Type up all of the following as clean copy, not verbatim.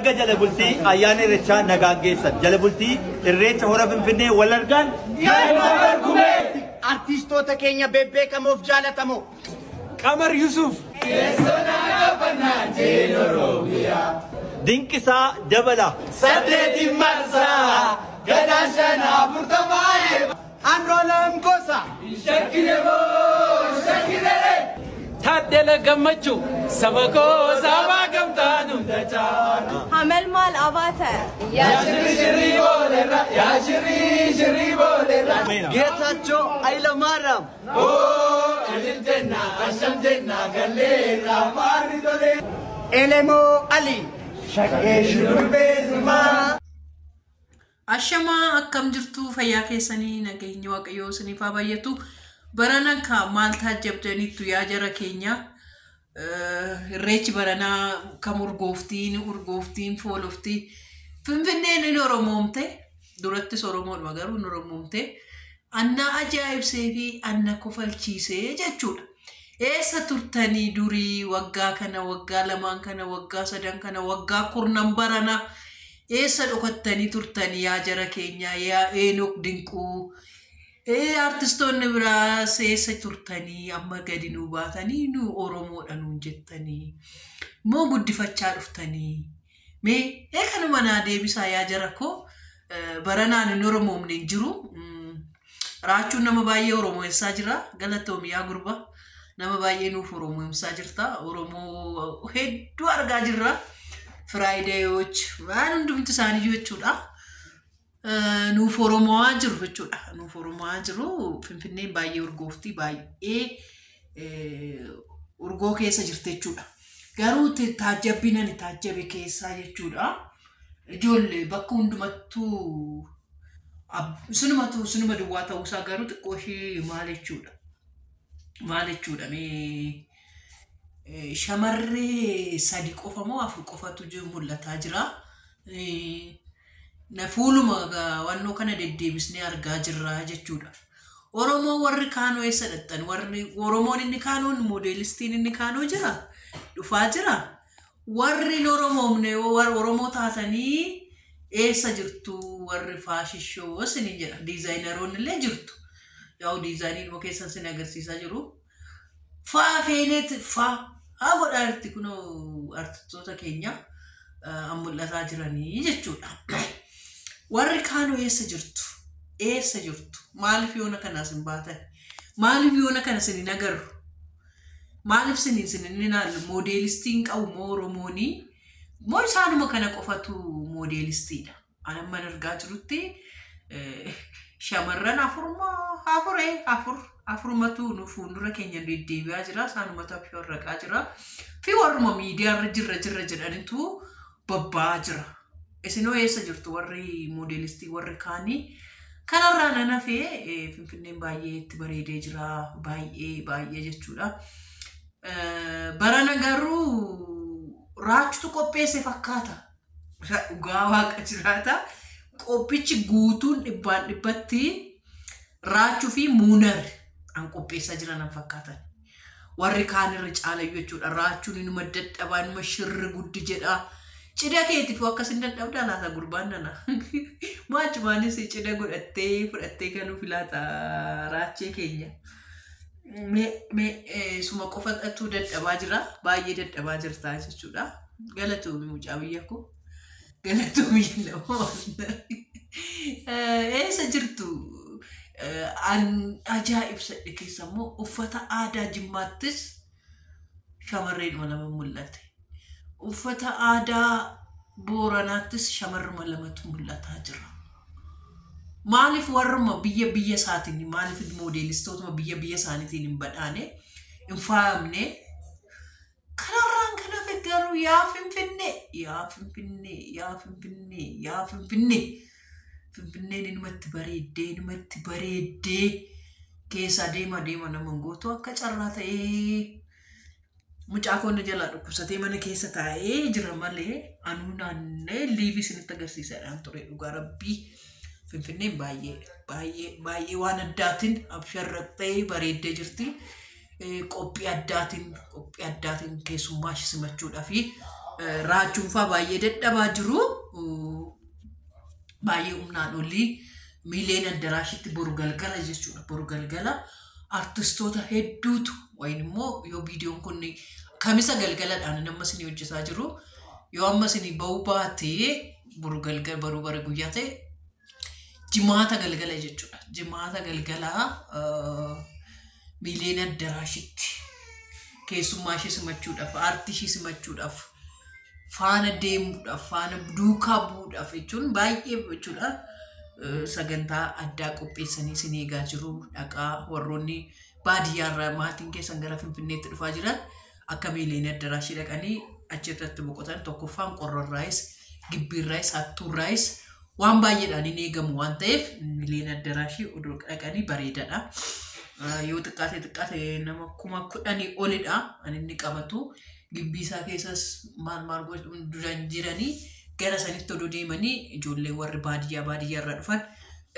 Baga jala bultii ayyaana Irreechaa nagaan geessan. Jala bultii Irreecha hora Finfinnee wal argaan. Artistoota keenya bebbeekamoof jaalatamoo. Qamar Yusuf. Dinqisaa Dabala. 8 marsaa gadaan 540 Andu'aalem Gosa. Taaddala Gammachuu. Saba koo saba gamtaan hunda caalu. Hamelmal Abate. Geetaachoo Hayilamaariyaam. Elemoo Ali. Ashamaa, akkam jirtu? Fayyaa keessanii? Nageenya Waaqayyoo isiniif haa baay'atu. Barana ka maal taajjabdaniittu yaa jara keenya? Irreechi baranaa kam urgooftiin urgooftiin fooloftii. Finfinneen ni Oromoomte. Durattis Oromoodhuma, garuu ni Oromoomte. Anna ajaa'ibsee fi anna kofalchiisee jechuudha. Eessa turtanii durii waggaa kana, waggaa 2n kana, waggaa 3n kana, waggaa 10 barana? Eessa dhokattanii turtanii yaa jara keenya, yaa Eenok Dinquu? Artistoonni biraas eessa turtanii amma gadi nuu baatanii nu Oromoodha nuun jettanii? Moo guddifachaa dhuftanii? Mee kanuma naa deebisaa yaa jara koo. Baranaan hin Oromoomne hin jiru. Raachuun nama baay'ee Oromoessaa jira. Galatoomi yaa gurba. Nama baay'ee nuuf Oromoomsaa jirta. Oromoo hedduu argaa jirra. Firaayideeyoch waan hundumti isaanii jechuudha. Nuuf Oromoo jiru jechuudha. Nuuf Oromoo jiru. Finfinneen baay'ee urgoofti, baay'ee urgoo keessa jirti jechuudha. Garuu taajjabbiin ani taajjabe keessaa jechuudha. Ijoollee bakka hundumattuu sunumatu sunuma duwwaa ta'uusaa garuu xiqqoo ishee maal jechuudha. Maal jechuudha, mee shamarree 3 qofa moo 4 qofatu mul'ataa jira. Na fuuluma wannoo kana deddeebisnee argaa jirra jechuudha. Oromoo warri kaanoo eessa dhaqxan? Warri Oromoon inni kaanoon, moodeelistiin inni kaanoo jira? Dhufaa jira? Warri hin Oromoomne warri Oromoo taatanii eessa jirtu? Warri faashishoo isiniin jedha. Diizaayineroonni illee jirtu. Yaa'u diizaayiniin keessan isin agarsiisaa jiru. Faa feeneet faa haa godhaa jirti kunoo artistoota keenya an mul'ataa jiranii jechuudha. Warri kaanoo eessa jirtu? Eessa jirtu? Maaliif yoona kanaas hin baatan? Maaliif yoona kana isin hin agarru? Maaliif isin hin ilaallu? Moodeelistiin qabu moo Oromoonii? Moo isaanuma kana qofatu moodeelistiidha? Ani amma argaa jirutti shamarran afurma afuree afur afurmatu nu fuuldura keenya deddeebi'aa jira. Isaanumatu abshaarraqaa jira. Fi warruma miidiyaarra jirra jirra jedhanitu babba'aa jira. Isinoo eessa jirtu warri moodeelistii warri kaanii? Kanarraa nan hafee Finfinneen baay'ee itti bareedee jira. Baay'ee baay'ee jechuudha. Barana garuu raachutu qopheesse fakkaata. Dhugaa Waaqa jiraata. Qophichi guutuun dhibbaan dhibbatti raachuu fi muunar an qopheessaa jiran an fakkaatan. Warri kaan irra caalayyuu jechuudha. Raachuun inuma dadhabaa, inuma shirri guddi jedha. Cidha keetiif akkas hin dadhabdaa laata gurbaan nana? Maachumaanis cidha godhattee fudhattee galuuf laata raachee keenya? Mee suma qofatu dadhabaa jira. Baay'ee dadhabaa jirta jechuudha. Galatoomi mucaa biyya koo. Galatoomi nama. Eessa jirtu? An ajaa'ibsadhe keessa immoo uffata aadaa Jimmaattis shamarreedhuma lama mul'ate. Uffata aadaa Booranaattis shamarruma lamatu mul'ataa jira. Maaliif warruma biyya biyya isaatiin, maaliif moodeelistootuma biyya biyya isaaniitiin hin badhaane, hin faayamne? Kanarraan kan hafe garuu yaa Finfinnee, yaa Finfinnee, yaa Finfinnee, yaa Finfinnee. Finfinneen inumatti bareeddee, inumatti bareeddee keessa deema deema nama gootu. Akka carraa ta'ee mucaa koon jalaa dhukkubsatee mana keessa taa'ee jira malee anuu naannee liivii isinitti agarsiisaadhaan ture. Dhugaa Rabbii, Finfinneen baay'ee baay'ee baay'ee waan addaatiin absharraqxee bareeddee jirti. Qophii addaatiin, qophii addaatiin keessummaa ishee simachuudhaa fi Raachuun fa'aa baay'ee dadhabaa jiru. Baay'ee humnaan olii Miileen Addaraashitti boru galgala jechuudha. Boru galgala artistoota hedduutu wayin immoo yoo viidiyoon kun kamisa galgaladhaan amma isinii hojjetaa jiru yoo amma isinii ba'uu baatee boru galgala baruu bara guyyaa ta'e jimaata galgala jechuudha. Jimaata galgalaa Miileen Addaraashitti keessummaa ishee simachuudhaaf aartii ishee simachuudhaaf faana deemuudhaaf faana duukaa bu'uudhaaf jechuun baay'ee jechuudha. Sagantaa addaa qopheessanii isin eegaa jiru. Dhaqaa warroonni baadiyyaarraa maatiin keessan gara Finfinneetti dhufaa jiran akka Miileen Addaraashii dhaqanii achirratti boqotan tokkoffaan qorrarraayis gibbiirraayis hattuurraayis waan baay'eedhaan hin eegamu waan ta'eef Miileen Addaraashii odoo dhaqanii bareedaadha. Yoo xiqqaate xiqqaate nama 10,000 olidha kan inni qabatu. Gibbii isaa keessas maal maal duraan jiranii gara sanitti odoo deemanii ijoollee warri baadiyyaa baadiyyaa irraa dhufan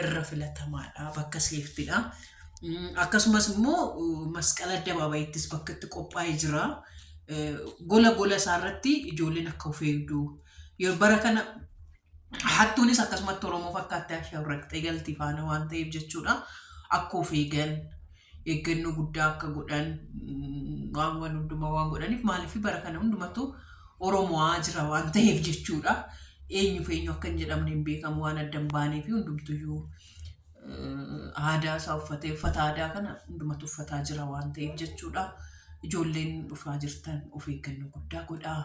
irra filatamaadha bakka seeftiidha. Akkasumas immoo masqala addabaabaayittis bakka itti qophaa'ee jira. Gola gola isaarratti ijoolleen akka of eegdu. Yeroo bara kana hattuunis akkasumatti Oromoo fakkaattee ashaarraqxee galti faana waan ta'eef jechuudha. Akka of eegan eeggannoo guddaa akka godhan waan waan hundumaa waan godhaniif maaliif bara kana hundumatu Oromoo jira waan ta'eef jechuudha. Eenyuuf eenyu akka hin jedhamne hin beekamu waan adda hin baanee fi hundumtuyyuu aadaa isaa uffatee uffata aadaa kana hundumatu uffataa jira waan ta'eef jechuudha. Ijoolleen dhufaa jirtan of eeggannoo guddaa godhaa.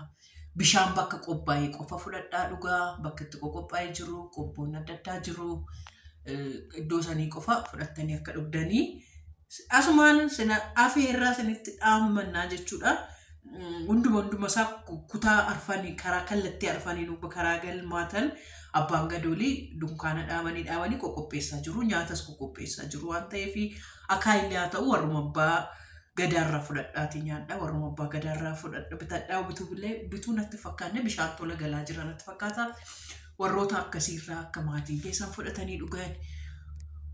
Bishaan bakka qophaa'e qofa fudhadhaa dhugaa. Bakka itti qophaa'ee jiru qobboon adda addaa jiru. Iddoo sanii qofa fudhattanii akka dhugdanii. Asumaan sina afeerraa sinitti dhaammannaa jechuudha. Hunduma hunduma isaa kutaa arfanii karaa kallattii arfanii karaa galmaatan abbaan gadoolii dunkaana dhaabanii dhaabanii qoqopheessaa jiru. Nyaatas qoqopheessaa jiru waan ta'eef akaayillee haa ta'u warruma abbaa gadaarraa fudhadhaatii nyaadhaa. Warruma abbaa gadaarraa fudhadha bitadhaa bituullee bituu natti fakkaanne bishaan tola galaa jira natti fakkaata. Warroota akkasiirraa akka maatiin keessan fudhatanii dhugan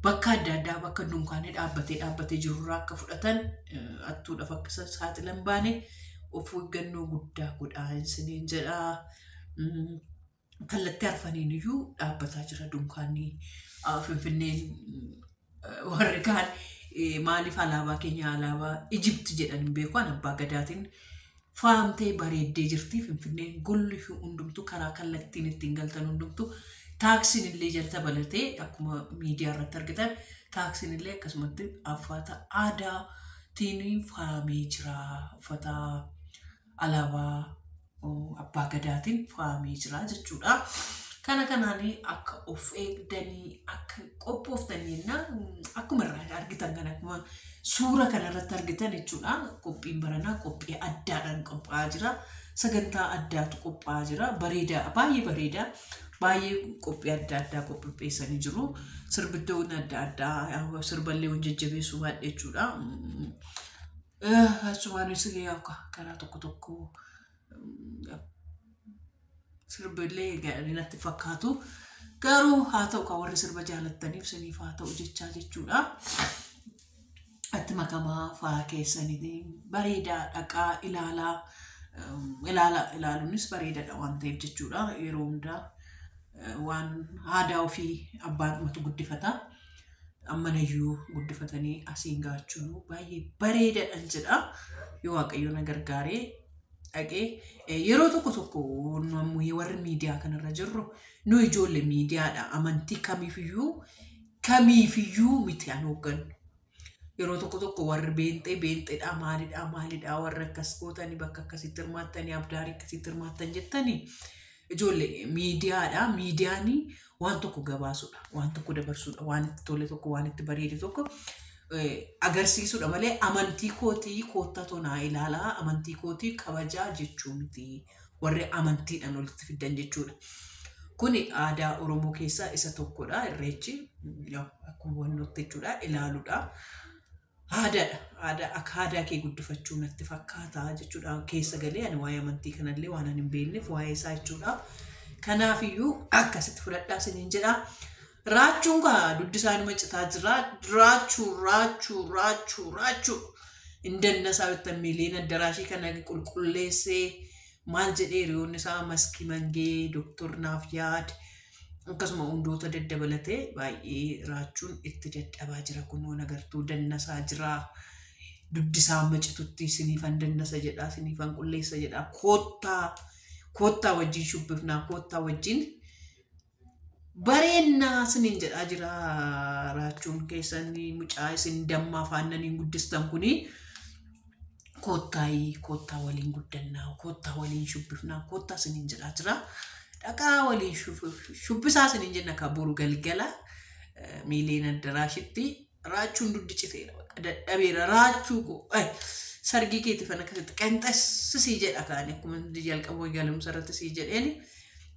bakka adda addaa bakka dunkaanni dhaabbatee dhaabbatee jirurraa akka fudhatan hattuudhaaf akka saaxilan baane of eeggannoo guddaa godhaa isiniin jedha. Kallattii arfaniin iyyuu dhaabbataa jira dunkaanni Finfinneen warri kaan maaliif alaabaa keenya alaabaa Ijipti jedhan hin beeku an abbaa gadaatiin faamtee bareeddee jirti Finfinneen golli hundumtu karaa kallattiin ittiin galtan hundumtu taaksiin illee jala dabalatee akkuma miidiyaa irratti argitan taaksiin illee akkasumatti uffata aadaatiin faamee jira uffata alaabaa abbaa gadaatiin faamee jira jechuudha. Kana kanaan akka of eegdanii akka qophooftanii akkuma irraa argitan kan akkuma suura kana irratti argitan jechuudha. Qophiin baranaa qophii addaadhaan qophaa'aa jira. Sagantaa addaatu qophaa'aa jira. Bareedaa baay'ee bareedaa baay'ee qophii adda addaa qopheessanii jiru. Sirbiddoon adda addaa sirballee waan jajjabeessuu baadhee jechuudha. Achumaanis karaa tokko tokko sirbillee gaarii natti fakkaatu. Garuu haa ta'u kan warri sirba jaalattaniif siniif haa ta'u jechaa jechuudha. Itti makamaa fa'aa keessaniitiin bareedaa dhaqaa ilaalaa ilaala ilaaluunis bareedaadha waan ta'eef jechuudha. Yeroo hundaa waan aadaa ofii abbaan dhumatu guddifata. Ammanayyuu guddifatanii asiin gaachuun baay'ee bareedaadha jedha. Yoo Waaqayyo na gargaaree dhaqee yeroo tokko tokko nuyi warri miidiyaa kanarra jirru nu ijoollee miidiyaadha. Amantii kamiifiyyuu kamiifiyyuu miti an hooggannu. Yeroo tokko tokko warri beenxee beenxeedha maalidha maalidha warri akkas gootanii bakka akkasitti hirmaattanii abdaarii akkasitti hirmaattan jettanii ijoollee miidiyaadha. Miidiyaan waan tokko gabaasudha, waan tokko dabarsudha, waan itti tole tokko, waan itti bareede tokko agarsiisudha malee amantii kootii koottaa tonaa ilaalaa, amantii kootii kabajaa jechuu miti. Warri amantiidhaan walitti fiddan jechuudha. Kuni aadaa Oromoo keessaa isa tokkodha. Irreechi akkuma wannootti jechuudha ilaaluudha. Aadaadha. Aadaa akka aadaa kee guddifachuu natti fakkaata jechuudha. Keessa galee ani waa'ee amantii kanallee waan ani hin beekneef waa'ee isaa jechuudha. Kanaafiyyuu akkasitti fudhadhaa isiniin jedha. Raachuun kaa dugdi isaa inuma citaa jira. Raachuu raachuu raachuu raachuu. Indanna isaa bittan miiliin addaraashii kana qulqulleessee Maal jedhee hiriyoonni isaa Maskii Mangee, Dooktor Naafyaad akkasuma hundoota daddabalatee baay'ee raachuun itti dadhabaa jira. Kunoo nagartuu dannasaa jira. Dugdi isaa amma citutti siniifan dannasa jedha, siniifan qulleessa jedha. Koottaa koottaa wajjin shubbifnaa, koottaa wajjin bareennaa siniin jedhaa jira raachuun keessan mucaa isin dammaa faannaniin guddistan kuni. Koottaayii koottaa waliin guddannaa, koottaa waliin shubbifnaa, koottaa siniin jedhaa jira. Dhaqaa waliin shubbisaa siniin jenna ka boru galgala miileen addaraashitti raachuun dugdi citeera bakka dadhabeera raachuu koo sargii keetiif akkasitti qinxessisii jedha kaani akkuma jalqaba galumsa irratti sii jedheen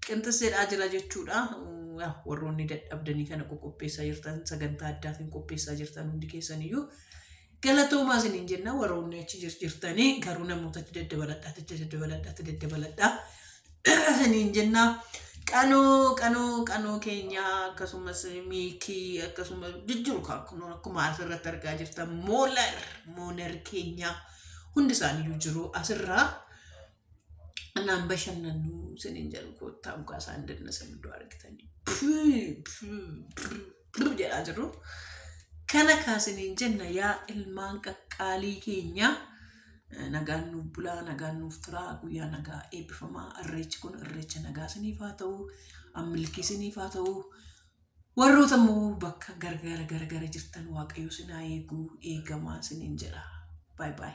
qinxis jedhaa jira jechuudha. Warroonni dadhabdanii kana qoqopheessaa jirtan sagantaa addaatiin qopheessaa jirtan hundi keessaniyyuu galatoomaa isiniin jenna warroonni achi jirtanii garuu namootatti daddabaladhaa daddabaladhaa daddabaladhaa isiniin jenna. Qanoo qanoo qanoo keenya akkasumas miikii akkasumas jijjiiru akkuma asirratti argaa jirtan moolar moonar keenya hundi isaaniiyyuu jiru asirraa. Naan bashannannu isiniin jedhu koottaa mukaa isaan dannasan iddoo argitanii jedhaa jiru. Kana kaasiniin jenna yaa ilmaan qaqqaalii keenya nagaan nuuf bulaa nagaan nuuf turaa guyyaa nagaa eebbifamaa irreechi kun irreecha nagaa isiniif haa ta'u ammilkii isiniif haa ta'u warroota immoo bakka gargara gargara jirtan waaqayyo isin haa eegu eegamaa isiniin jedha. Baay baay.